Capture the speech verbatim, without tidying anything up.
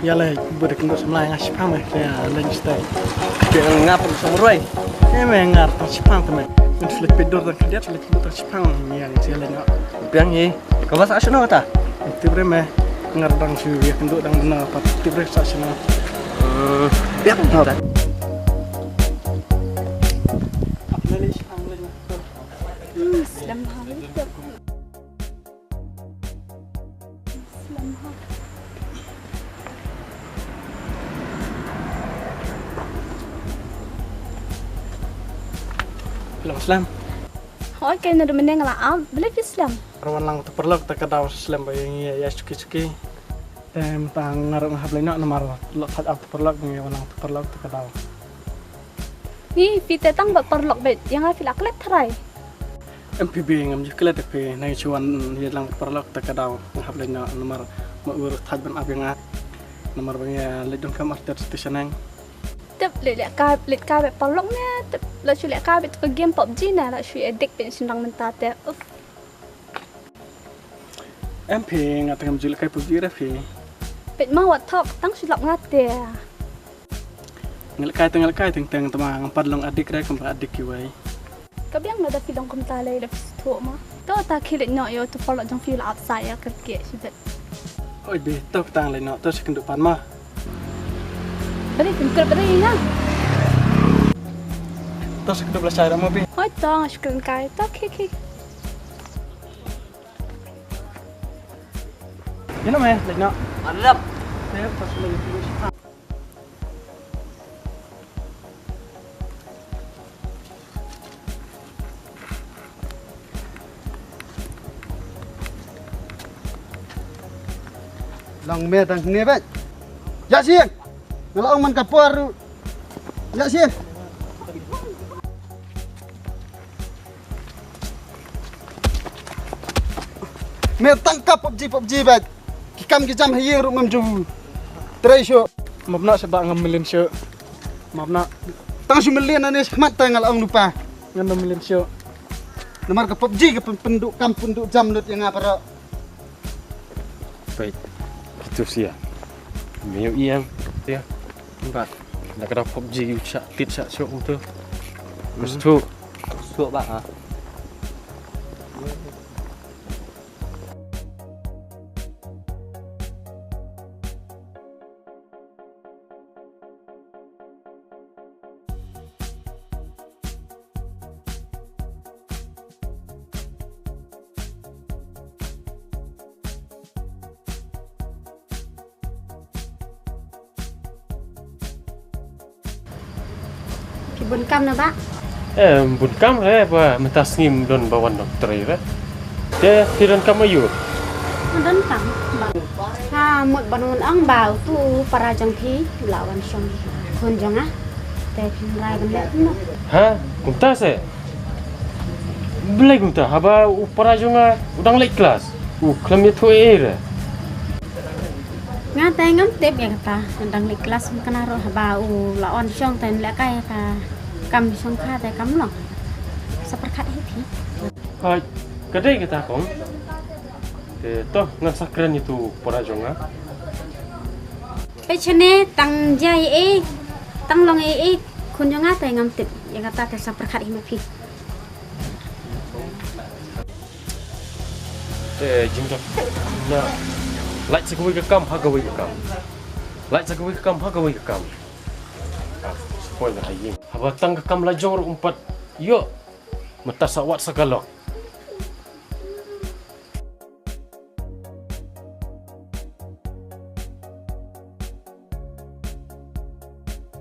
Ïa leh bud kynduh samla nga shipang me. Ïa leh stai. Ke nga pun samruai. Ïa me nga tang shipang te me. Ngan shu leh pyndur tang khyndiat, leh kynduh tang shipang. Ïa ngi shu leh nga. Biang hi. Kaba sa shano ta? Tip re me. Nga dang shu ïa kynduh dang bna pat tip re sa shano. Hmm. Biang hi ta. Ap leh shipang leh nga. Hmm, slem ha leh. Slem ha. Hello, slem. Hooid, kane da mynne nga la ap, balei phi slem? Nga wan lang tu paralok ta ka daw slem ba ïa ngi ïa suki suki. Te mynta nga ruh nga hap leit noh namar la thait ap tu paralok ngi wan lang tu paralok ta ka daw. Ni phi te tang bad paralok bad ïa nga phi la klet tharai. Em phi bi ngam ju klet phi nang shu wan ïa lang paralok ta ka daw nga hap leit noh namar ma u ruh thait ban ap ïa nga. Namar ba ngi leit donkam artet station nang. Tip leit leh kai leit kai bad paralok ne tip la shu leh kai bad tu ka game PUBG ne la shu addict bad shu nang mynta te. Uf. Em phi nga tang ju leh kai PUBG re phi. Peit ma wat thok tang shu lap nga te. Nga leh kai tang nga leh kai teng teng tama ngam pat long adik re kumba adik kiwei. Ka biang na da phi long kumta lei da phi suthuh ma. To ta khi leit noh ïa u tu paralok jong phi la ap sa ïa ka keh shi bet. Oi be to tang leit noh to shi kynduh pan ma. Beri kynduh beri na. To shi kynduh bla shai ra ma be. Hoi to nga shi kynduh kai to khi khi. Ïa na me leit noh. Arap. Te pas leit. Long me tang ne bad. Ïa sien. Nga la ong man ka por. Ïa sien. Me tang ka PUBG PUBG bad. Ki kam ki jam ha ïing ruh ngam ju trei shuh. Map na sha ba ngam million shuh. Map na. Tang shu million ane khmat ta nga la ong lypa. Ngam million shuh. Namar ka PUBG ka pyn- pynduh kam pynduh jam lut ïa nga para. Peit. Kitu sia. Me ïa ïang. Sia. Ba. Na ka da PUBG ïa u sha tit sha shuh kumtu. Mesti. Shuh ba ha. Ki bun kam na ba? Eh, bun kam re ba mynta sngi ym don ba wan dok trei re. Te phi don kam aïu? Nga don kam ba. Nga mut ban wan ong ba utu para jong phi la wan shong khun jong nga. Te phi rai ban leh kumno? Ha, kumta se. Balei kumta haba u para jong nga u dang leit klas. U khlem ïathuh ei ei re. Nga te ngam tip ïa kata, nga dang leit klas mynta ruh haba u la wan shong te lehkai ka kam shongkha te kam long. Sa pyrkhat hi phi. Hooid, ka dei kata kong. Te to ngan sa kren ïa utu para jong nga. Peit shane tang jia ei ei, tang long ei ei, khun jong nga te ngam tip ïa kata te sa pyrkhat hi ma phi. Te jingdap na lait sa kawei ka kam ha kawei ka kam. Lait sa kawei ka kam ha kawei ka kam. Ah, spoil ha ïing. Haba tang ka kam la jong ruh um pat ïoh. Mynta sa wat sa ka lok.